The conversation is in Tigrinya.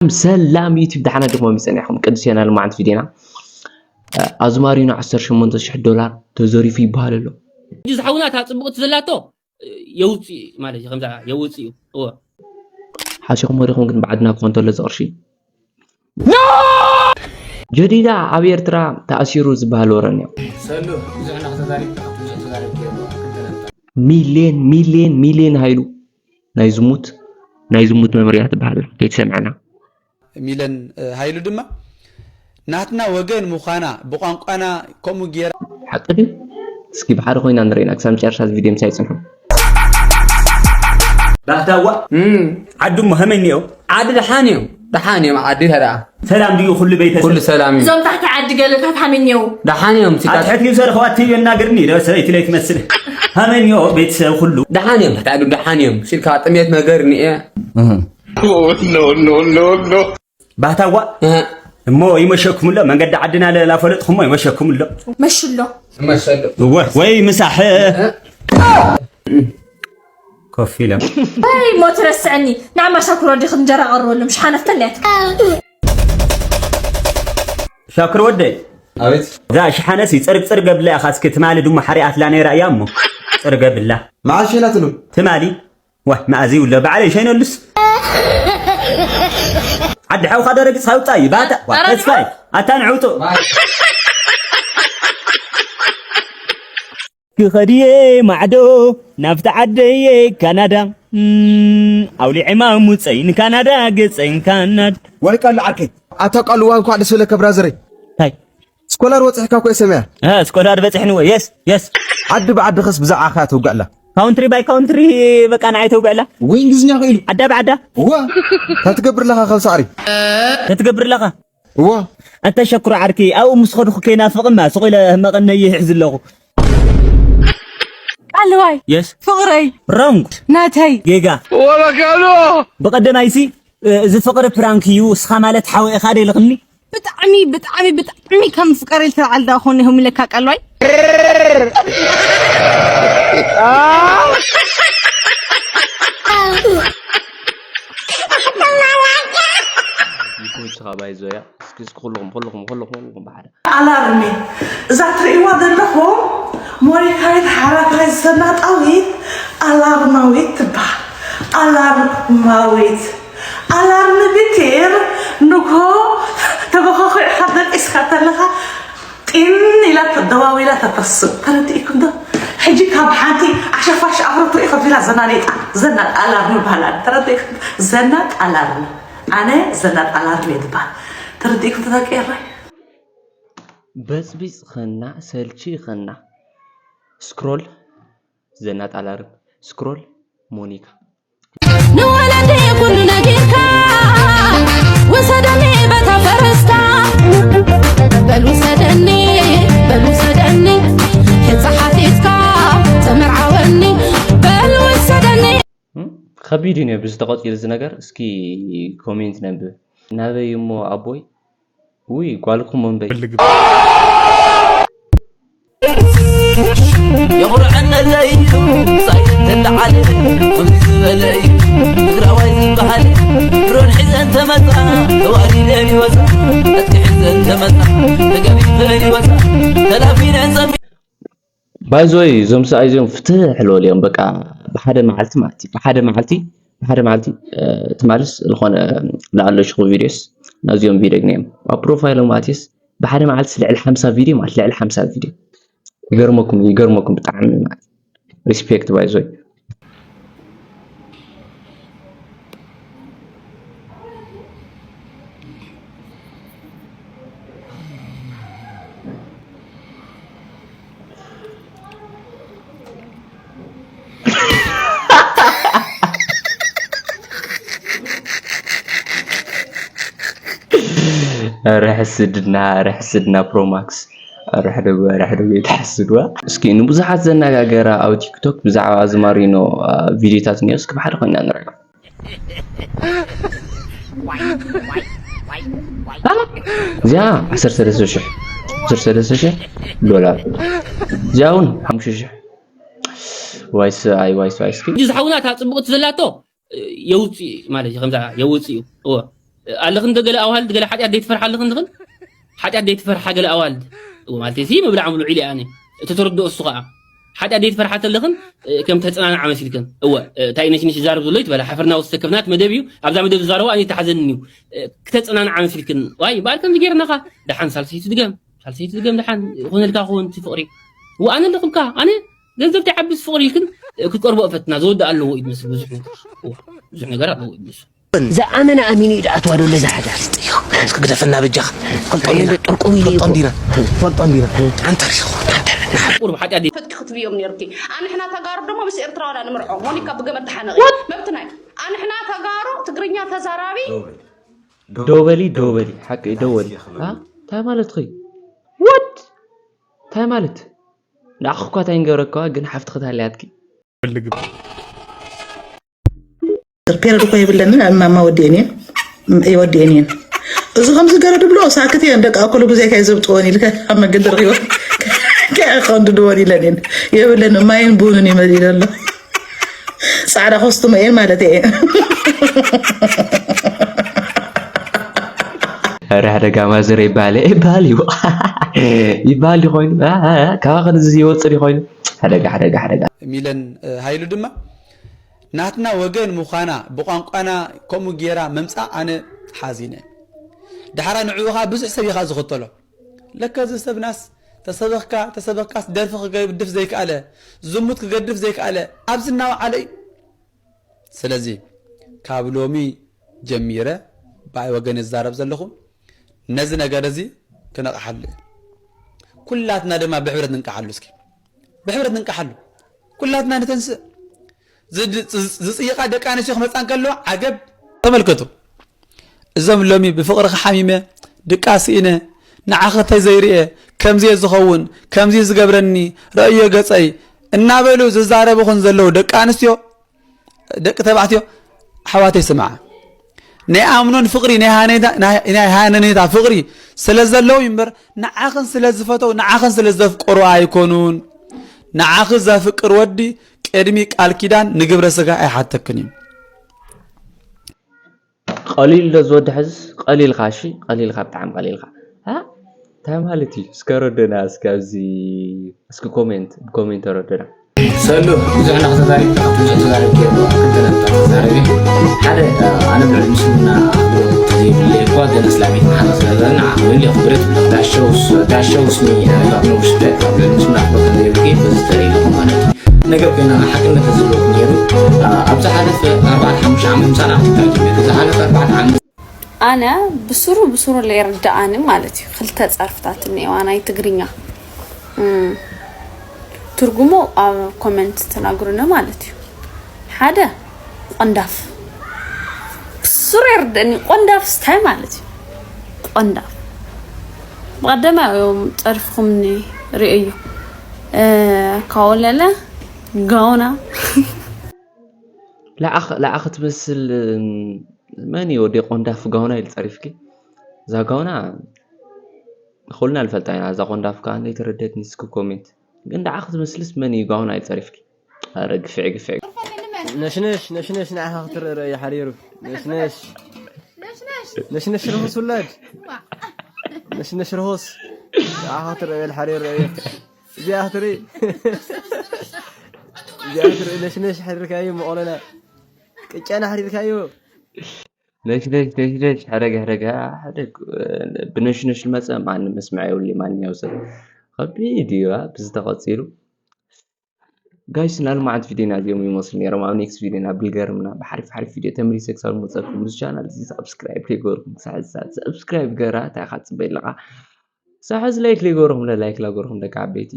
ሰላም ዩቲብ፣ ደሓና ዲኹም? ጸኒሕኩም ቅዱስ ዮና። ልማዓንቲ ቪድዮና፣ ኣዝማሪኖ ዓሰርተ ሸሞንተ ሽሕ ዶላር ተዘሪፉ ይበሃል ኣሎ። ሕጂ ዝሓውና እታ ጽቡቕቲ ዘላቶ የውጽእ ማለት እዩ፣ ከምዛ የውጽእ እዩ። እወ። ሓሲኹም ወሪኹም ግን ብዓድና ክኾን ተሎ እዚ ቅርሺ። ጀዲዳ ኣብ ኤርትራ ተኣሲሩ ዝበሃል ወረ እኒኦ። ሰሉ ብዙሕ እናተዛሪብካ ብዙሕ ተዛሪብካ። ሚልዮን ሚልዮን ሚልዮን ሃይሉ ናይ ዝሙት ናይ ዝሙት መምርያ ትበሃል ከይትሰምዐና። ሚለን፣ እ፣ ሃይሉ ድማ ናትና ወገን ምዃና ብቋንቋና ከምኡ ጌራ። ሓቂ ድዩ? እስኪ ብሓደ ኮይና ንርኢና ክሳብ መጨረሻ እዚ ቪድዮ ምሳይ ጽንሑ። ባህታዋ እም። ዓዱ እሞ ሃመይ እኒኦ? ዓዲ ደሓን እዮም፣ ደሓን እዮም። ዓዲ ተደኣ ሰላም ድዩ? ኩሉ ቤተሰብ ኩሉ ሰላም እዩ። እዞም ታሕቲ ዓዲ ገለታት ሃመይ እኒኦ? ደሓን እዮም። ኣብ ሲታት ትሕት ይውሰድ ኸዋት ትብዮ እናገርኒ ዶ ሰበይቲ ለይትመስል። ሃመይ እኒኦ ቤተሰብ ኩሉ? ደሓን እዮም። ታሕቲ ዓዲ ደሓን እዮም። ሲልካ ጥሜት ነገር እኒኤ። እህ። ባህታዋ እህ። እሞ ይመሸኩም ኣሎ፣ መንገዲ ዓድና ለ-፣ ላፈለጥኹሞ ይመሸኩም ኣሎ። መሽሎ። መሸሎ። እወ፣ ወይ ምሳሕ። እህ። ኮፍ ኢለ። ወይ ሞት ረስዐኒ። ንዓማ ሻኩር ወዲ ክንጀራ ቀርበሎም። ሽሓነ ፍተን እያ ትካ። ሻኩር ወደይ። ኣቤት። እዛ ሽሓነሲ ጽርግ ጽርግ ኣብላ ኢኻ፣ እስኪ ትማሊ ድማ ሓሪኣትላ ነይራ እያ እሞ። ጽርግ ኣብላ። መዓስ ሸይናትሉ? ትማሊ። ዋ፣ መኣዚ ይብሎ፣ ባዕለይ ሸይነሉስ። ዓዲ ሓውኻ ደረጊጽ ሃውጻ እዩ፣ ባታ። ዋ፣ ኧረ ተስፋይ፣ ኣታ ንዕውቶ። ክኸድየ ማዕዶ፣ ናብቲ ዓደየ ካናዳ። እም፣ ኣውሊዐ ማሙፀይ ንካናዳ ገፀይ ንካናዳ። ወይ ቃሉ ዓርከይ፣ ኣታ ቃሉ፣ ዋ፣ እንኳዕ ደስ በለካ ብራዘረይ። ታይ? ስኮላር ወጽሕካ እኮ እየ ሰምያ። እ፣ ስኮላር በጽሕኒ ወይ? የስ፣ የስ። ዓዲ ብዓዲ ኸስ ብዛዕባኻ ተውግዕላ። ካውንትሪ ባይ ካውንትሪ በቃ ንዓይ ተውግዕላ። ወይ እንግሊዝኛ ኽኢሉ። ዓዳ ብዓዳ። እዋ። እንታይ ትገብር ኣለኻ ካብ ሳዕሪ? እንታይ ትገብር ኣለኻ? እዋ። ኣንታ ሸኩር ዓርኪ፣ ኣብኡ ምስ ኸድኹ ከይናፍቕማ፣ ስቕ ኢለ መቐነይ ይሕዝ ኣለኹ። ቃልዋይ። የስ። ፍቕረይ። ሮንግ። ናተይ። ጌጋ። ወበካሉ። ብቐደማይሲ፣ እ፣ እዚ ፍቕሪ ፕራንክ እዩ፣ እስኻ ማለት ሓወይ ኢኻ ዶ ኢልኽኒ? ብጣዕሚ፣ ብጣዕሚ፣ ብጣዕሚ ከም ፍቀር ኢልካ በዓል ዳኣ ኾን ኢኹም ኢለካ ቃልዋይ። ይኹን እስኻ ባይ ዞያ፣ እስኪ፣ እስኪ ኩልኹም፣ ኩልኹም፣ ኩልኹም፣ ኩልኹም ብሓደ። ኣላርሚ፣ እዛ ትርእይዋ ዘለኹም ሞኒካዊት ሓራካዊት ዘናጣዊት ኣላርማዊት ትበሃል። ኣላርማዊት። ኣላርሚ ቢቲር ንግሆ ተበኻኺዕካ ደቂስካ ተለኻ ጢን ኢላ ደዋዊላ ተተስእ። ተረዲእኩም ዶ? ሕጂ ካብ ሓንቲ ዓሸፋሽ ኣፍሮ ትርኢ ከምዚ ኢላ ዘናኔጣ፣ ዘናጥ ኣላርሚ ይበሃል። ተረዲእኩም? ዘናጥ ኣላርሚ። ኣነ ዘናጥ ኣላርሚ እየ ዝበሃል። ተረዲእኩም ተጠቂረ? በጽቢጽ ኸና፣ ሰልቺ ኸና። ስክሮል፣ ዘናጥ ኣላርም። ስክሮል፣ ሞኒካ። ንወለዲ ኩሉ ነጊርካ፣ ውሰደኒ በታ ፈረስካ። በል ውሰደኒ፣ በል ውሰደኒ፣ ሕንጻ ሓቲትካ ተመርዓወኒ። በል ውሰደኒ። እም፣ ከቢድ እዩ ነብዚ ተቐጺሉ እዚ ነገር። እስኪ ኮሜንት ነንብብ። ናበይ እሞ ኣቦይ? ውይ፣ ጓልኩም ወንበይ። የኹርዐነለይ ሳይ ተለዓለ፣ ከምዚ ዝበለ እዩ ትግራዋይ ዝበሃል። ድሮን ሒዘን ተመጻ፣ ተዋሪደን ይወጻ። ዕጥቂ ሒዘን ተመጻ፣ ተገቢተን ይወጻ። ተላፊነን ጸሚ ባይዞይ፣ እዞም ሰብኣይ እዚኦም ፍትሕ ልበልዮም። በቃ ብሓደ መዓልቲ ማለት እዩ፣ ብሓደ መዓልቲ፣ ብሓደ መዓልቲ፣ እ፣ ትማልስ ዝኾነ ለኣሎ ሽኹ ቪድዮስ ናብዚኦም ቪድዮ ግንዮም ኣብ ፕሮፋይሎም ኣትየስ ብሓደ መዓልቲ ልዕሊ ሓምሳ ቪድዮ ማለት፣ ልዕሊ ሓምሳ ቪድዮ። ይገርመኩም፣ ይገርመኩም ብጣዕሚ ማለት። ሪስፔክት ባይዞይ። ኧረ ሕስድና፣ ኧረ ሕስድና ፕሮማክስ። ርሕደጉ፣ ርሕደጉ የተሓስድዋ። እስኪ ንብዙሓት ዘነጋገረ ኣብ ቲክቶክ ብዛዕባ ኣዝማሪኖ፣ አ፣ ቪድዮታት እኒኦ። እስኪ ብሓደ ኮይና ንርኣዮ። እዚኣ ዓሰርተ ሰለስተ ሽሕ፣ ዓሰርተ ሰለስተ ሽሕ ዶላር። እዚኣ እውን ሓሙሽተ ሽሕ። ዋይስ፣ ኣይ፣ ዋይስ፣ ዋይስ፣ እስኪ። እዚ ዝሓውና እታ ጽቡቕቲ ዘላቶ የውፅእ ማለት እዩ። ከምዛ የውፅእ እዩ። እወ። ኣለኽን ዶ ገለ ኣዋልድ፣ ገለ ሓጢኣት ዘይትፈርሓ ኣለኽን ድኽን? ሓጢኣት ዘይትፈርሓ ገለ ኣዋልድ። እወ፣ ማለተይ ሲ ምብላዕ ምብልዑ ኢለ ኣነ። እቲ ተረድኦ እሱ ኸኣ። ሓጢኣት ዘይትፈርሓ ተለኽን፣ እ፣ ከም ተጸናንዓ መሲልክን። እወ፣ እ፣ እንታይ ነሽነሽ ይዛረብ ዘሎ ይትበላ። ሓፈርና ወስተከፍናት መደብ እዩ። ኣብዛ መደብ ዝዛረቡ ኣነ ይተሓዘኒ እዩ። እ፣ ክተጸናንዓ መሲልክን። ዋይ፣ እምበኣር ከምዚ ጌርናኻ። ደሓን ሳልሰይቲ ድገም። ሳልሰይቲ ድገም ደሓን። ይኹነልካ ክኸውን እቲ ፍቕሪ። እወ፣ ኣነ ኣለኹልካ። ኣነ ገንዘብ ተዓብስ ፍቕሪ ኢልክን፣ እ፣ ክትቀርቦ እፈትና። ዝወድእ ኣለዎ እዩ ዝመስል ብዙሕ ነገር። እወ፣ ብዙሕ ነገር ኣለዎ እዩ ዝመስል። ዝኣመነ ኣሚኑ እዩ ደኣትዋ ዶ ለዛ ሓዳር። እስኪ ግደፈና በጃኻ። ፈልጦ እንዲና። ጠርቁም ኢሉ ፈልጦ እንዲና። ፈልጦ እንዲና። ኣንተ ርኢኹ። ቁሩብ ሓጢኣት ፈትኪ ክትብዮም ነይሩኪ። ኣንሕና ተጋሩ ደሞ ምስ ኤርትራውያን ንምርዖ። ሞኒካ ብገመድ ተሓነቒ። መብትና እዩ። ኣንሕና ተጋሩ ትግርኛ ተዛራቢ። ዶበሊ፣ ዶበሊ፣ ሓቂ ዶበሊ። አ? እንታይ ማለት ኾይ? ወድ? እንታይ ማለት? ንዓኺ እኳ እንታይ ንገብረካ፣ ግን ሓፍትኺ ታልያትኪ። ፈልግም። ፔረድ እኮ የብለንን፣ ኣብ ማማ ወዲኤን እየን፣ የወዲኤን እየን። እዚ ከምዚ ገረድ ብሎ ሳክት እየን፣ ደቂ ኣኮሎ ጉዛይ ካይ ዘብጥወን ኢልካ ኣብ መገዲ ረኺቦ። ከይ ከንድድወን ኢለን እየን። የብለንን፣ ማይን ቡንን ይመል ኢለ ኣሎ። ጻዕዳ ኮስቱም እየን ማለት እየ። ኧረ ሓደ ጋማ ዝረ ይባል፣ ይባል እዩ። ይባል ድዩ ኮይኑ? አ፣ አ፣ አ፣ ካባኸ ንዚ ይወጽእ ድዩ ኮይኑ? ሓደጋ፣ ሓደጋ፣ ሓደጋ። ሚለን፣ እ፣ ሃይሉ ድማ ናትና ወገን ምዃና ብቋንቋና ከምኡ ጌራ ምምጻእ ኣነ ሓዚነ። ዳሕራ ንዕኡ ኸኣ ብዙሕ ሰብ ኢኻ ዝኽተሎ። ለካ እዚ ሰብናስ ተሰበኽካ፣ ተሰበኽካስ ደርፊ ክገድፍ ዘይከኣለ፣ ዝሙት ክገድፍ ዘይከኣለ፣ ኣብዚ እናወዓለ እዩ። ስለዚ ካብ ሎሚ ጀሚረ ብኣይ ወገን እዛረብ ዘለኹ ነዚ ነገር እዚ ክነቕሓሉ እዩ። ኩላትና ድማ ብሕብረት ንንቅሓሉ። እስኪ ብሕብረት ንንቅሓሉ። ኩላትና ንተንስእ። ዝድ-፣ ዝ-፣ ዝጽይቓ ደቂ ኣንስትዮ ክመጻ እንከለዋ ዓገብ። ተመልከቱ። እዞም ሎሚ ብፍቕርኺ ሓሚመ፣ ድቃስ ስኢነ፣ ንዓኺ እንተዘይርእየ፣ ከምዚ እየ ዝኸውን፣ ከምዚ እዩ ዝገብረኒ፣ ረእዮ ገጸይ እናበሉ ዝዛረቡኽን ዘለዉ ደቂ ኣንስትዮ፣ ደቂ ተባዕትዮ፣ ኣሕዋተይ ስምዓ። ናይ ኣምኖን ፍቕሪ፣ ናይ ሃነኔታ፣ ናይ፣ ናይ ሃነኔታ ፍቕሪ ስለ ዘለዉ እምበር፣ ንዓኽን ስለ ዝፈተው፣ ንዓኽን ስለ ዘፍቀሩ ኣይኮኑን። ንዓኺ ዘፍቅር ወዲ ቅድሚ ቃል ኪዳን ንግብረ ስጋ ኣይሓተክን እዩ። ቀሊል ዶ ዝወዲ ሕዝስ? ቀሊልካ፣ እሺ፣ ቀሊልካ፣ ብጣዕሚ ቀሊልካ። አ? እንታይ ማለት እዩ? እስከ ረደና፣ እስከ ኣብዚ፣ እስኪ ኮሜንት፣ ብኮሜንት ረደና። ሰሉ፣ ብዙሕ ኢና ከተዛሪብ፣ ብዙሕ ተዛሪብ ገይሩ፣ ክልተ ነጥቢ ተዛሪብ። ሓደ፣ ኣነ ብልዕሊ ምስልምና ኣኽብሮት ዘይብለይ እኳ፣ ግን እስላሚት ማሕበር ስለ ዘለና፣ ዓቕሚ የኽብረት፣ ዳሸውስ፣ ዳሸውስ ሚ፣ you have no respect፣ ኣብ ልዕሊ ምስልምና ኣኽብሮት ዘይብለይ፣ በዚ ተሪሉ ማለት እዩ። ነገር ኮይና ሓቅነት ተዝህልወት ነይሩ። ኣብ ዝሓለፈ ኣርባዕተ ሓሙሽተ ዓመት ምሳና ክትታል ጀሚሩ። ዝሓለፈ ኣርባዕተ ዓመት ኣነ ብስሩ ብስሩ ለይርድኣኒ ማለት እዩ። ክልተ ጸርፍታት እኒኤዋ ናይ ትግርኛ። እም፣ ትርጉሙ ኣብ ኮመንት ትነግሩኒ ማለት እዩ። ሓደ ቆንዳፍ። ብስሩ ይርድእኒ። ቆንዳፍ ስታይ ማለት እዩ። ቆንዳፍ። ብቐደማ እዮም ጸርፍኹምኒ ርእዩ። እ፣ ካወለለ ጋውና። ለኣኽ-፣ ለኣኽ ትመስል፣ እም፣ መን እዩ ወዲ ቆንዳፍ ጋውና ኢሉ ጸሪፍኪ? እዛ ጋውና ኩልና ንፈልጣ ኢና። እዛ ቆንዳፍ ከኣ እንተይተረደትኒ እስኪ ኮሜንት። ግን ደኣ ክትመስልስ መን እዩ ጋውና ኢሉ ጸሪፍኪ? ኣረ ግፍዒ፣ ግፍዒ። ነሽነሽ፣ ነሽነሽ ንዓኻ ክትርኢ ርእዩ ሓሪሩ። ነሽነሽ። ነሽነሽ ርኹስ ውላድ። ነሽነሽ ርኹስ። ንዓኻ ክትርኢ ሓሪሩ ርእዩ። እዚኣ ክትርኢ። እዚኣ ክትርኢ ነሽነሽ ሓሪርካዮ መቖለና። ቅጫና ሓሪርካዮ። ነሽነሽ፣ ነሽነሽ፣ ሕደግ፣ ሕደግ፣ ሕደግ፣ ብነሽነሽ ዝመጸ ማንም መስምዒ የብሉን፣ ማንኛው ሰብ። ከቢድ እዩ፣ አ፣ ብዚ ተቐጺሉ። ጋይስ፣ ናይ ሎማዓንቲ ቪድዮና እዚኦም ይመስሉ ነይሮም። ኣብ ኔክስት ቪድዮና ብልገርምና ብሓሪፍ ሓሪፍ ቪድዮ ተመሊሰ ክሳብ ዝመጸኩም፣ ምስ ቻናል እዚ ሳብስክራይብ ከይገበርኩም ክሳብ ሕዚ ሰዓት ሳብስክራይብ ገራ፣ እንታይ ኢኻ ትጽበ ኣለኻ? ሳብ ሕዚ ላይክ ለይገበርኩምለ ላይክ ላገርኩም ደቂ ዓበይቲ።